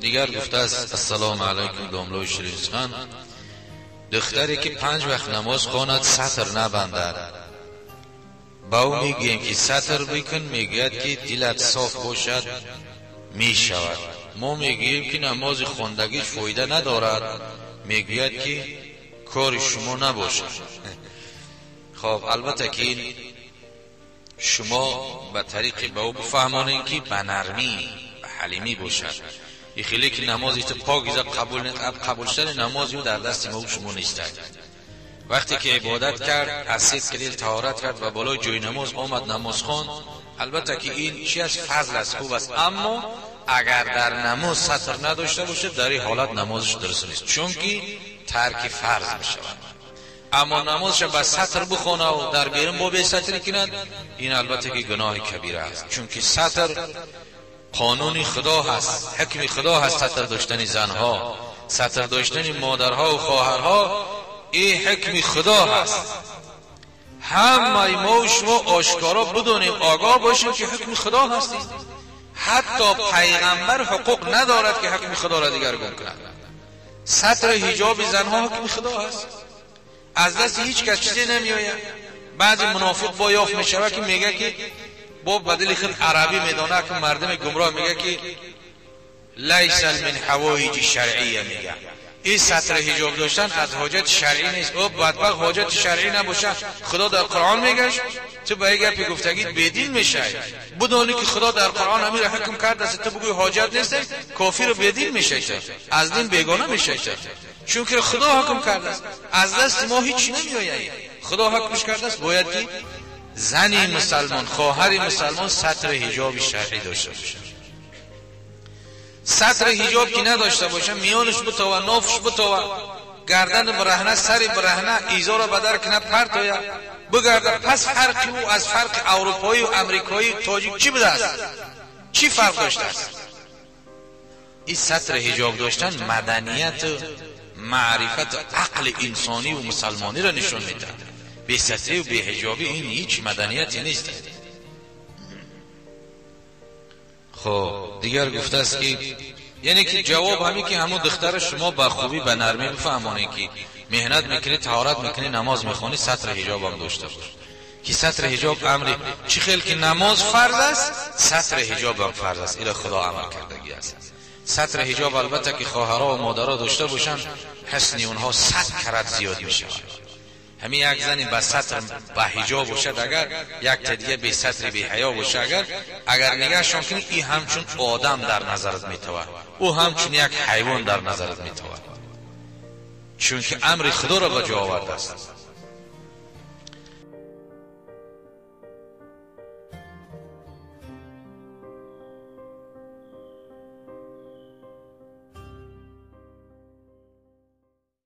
دیگر گفته است السلام علیکم داملوی شیرین سخن، دختری که 5 وقت نماز خواند ستر نبندد، با او میگوییم که ستر بکن، میگوید که دلت صاف باشد میشود. ما میگوییم که نماز خواندگیش فایده ندارد، میگوید که کار شما نباشد. خب البته که این شما به طریق به او بفهمانید که به نرمی به حلیمی باشد. این خیلی که نمازی تو پاکیزه قبول شدن نمازی او در دست ما و شما نیست. وقتی که عبادت کرد، از سید کلیل طهارت کرد و بالای جای نماز آمد نماز خواند، البته که این چی از فضل است، خوب است، اما اگر در نماز ستر نداشته باشه در این حالت نمازش درست نیست، چون که ترک فرض میشود. اما نمازش به ستر بخونه و در بیرون با به ستر کند، این البته که گناه کبیره است، چون که ستر قانون خدا هست، حکم خدا هست. ستر داشتن زنها، ستر داشتن مادرها و خواهرها، این حکم خدا هست. همه ما و شما آشکارا بدونیم، آگاه باشیم که حکم خدا هستیم. حتی پیغمبر حقوق ندارد که حکم خدا را دیگر گم کند. ستر حجاب زنها حکم خدا هست، از دست هیچ کس چیزی نمی آید. بعضی منافق با یافت می شود که میگه که با بدل خود عربی میدانه که مردم گمراه، میگه که لیس من حوایج شرعیه، میگه این ستر حجاب داشتن از حاجت شرعی نیست. او بدبخت حاجت شرعی نباشه، خدا در قرآن میگه، تو با یک گپی گفتگی بیدین میشه. بدونی که خدا در قرآن همین را حکم کرده است، تو بگوی حاجت نیست، کافر و بیدین میشه، از دین بیگانه میشه، چون که خدا حکم کرده است. از دست ما هیچ نمیآید، خدا حکمش کرده است. باید که زنی مسلمان، خواهر مسلمان ستر حجاب شرعی داشته باشه. ستر حجاب که نداشته باشه، میانش بتوه، نافش بتوه، گردن برهنه، سر برهنه، ایزا را بدر کنه، پرت آید بگرده. پس فرق او از فرق اروپایی و امریکایی و تاجیک چی بوده است؟ چی فرق داشته است؟ این ستر حجاب داشتن مدنیت و معرفت و عقل انسانی و مسلمانی را نشون میده. بی ستری و بی حجابی این هیچ مدنیتی نیست. خب دیگر گفته است که یعنی که جواب همین که همون دختر شما به خوبی به نرمی بفهمانید که مهنت میکنی، طهارت میکنی، نماز میخوانی، ستر حجاب هم داشته باش. که ستر حجاب امری چی خیلی که نماز فرض است، ستر حجاب هم فرض است. الی خدا عمل کردگی است. ستر حجاب البته که خواهرها و مادرها داشته باشن، حسن اونها 100 کرات زیاد میشه. همین یک زنی به ستر به حجاب باشد، اگر یک تدیه به ستر به حیا باشه، اگر نگاهشان کنی، این همچون آدم در نظرت میتوه، او همچون یک حیوان در نظرت میتوه، چون که امر خدا را به جا آورده است.